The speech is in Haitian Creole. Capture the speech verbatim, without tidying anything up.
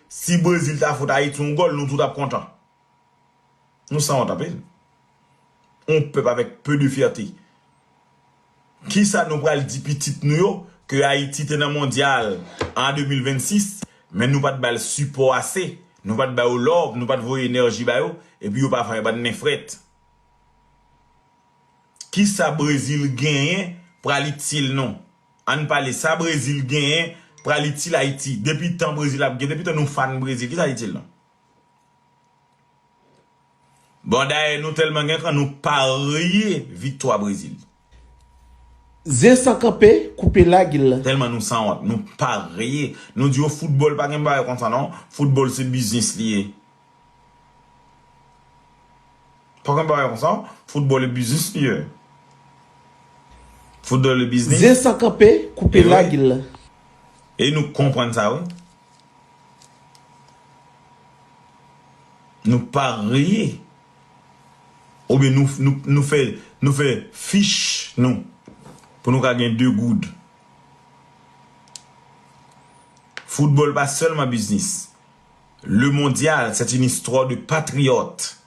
Si Brezil ta fout Ayiti yon gòl, nou tout ap kontan. Nou sanwont anpil. On pèp avèk peu de fierté. Kisa nou pral di pitit nou yo ke Ayiti te nan mondyal an de mil vennsis, men nou pa t ba l sipò ase, nou pa t ba yo love, nou pa t voye enèji ba yo, epi yo pa fè yo pa t nen frèt? Kisa Brezil genyen pral itil nou? Ann pale, sa Brezil genyen pral itil Ayiti? Depi tan Brezil ap gen, depi tan nou fan Brezil, kisa l itil nou? Bon, dayè, nou tèlman gen kran, nou parye viktwa Brezil. Zen san kanpe, koupe lagil. Tèlman nou sanwont, nou parye. Nou di yo foutbòl pa gen bagay konsa non. Foutbòl se biznis li ye. Pa gen bagay konsa. Foutbòl e biznis li ye. Foutbòl e biznis. Zen san kanpe, koupe lagil. E nou konprann sa wi. Nou parye. Oubyen nou, nou, nou fè, nou fè fich nou pou nou ka gen de goud. Foutbòl pa sèlman biznis. Le mondyal, c'est une histoire de patriote.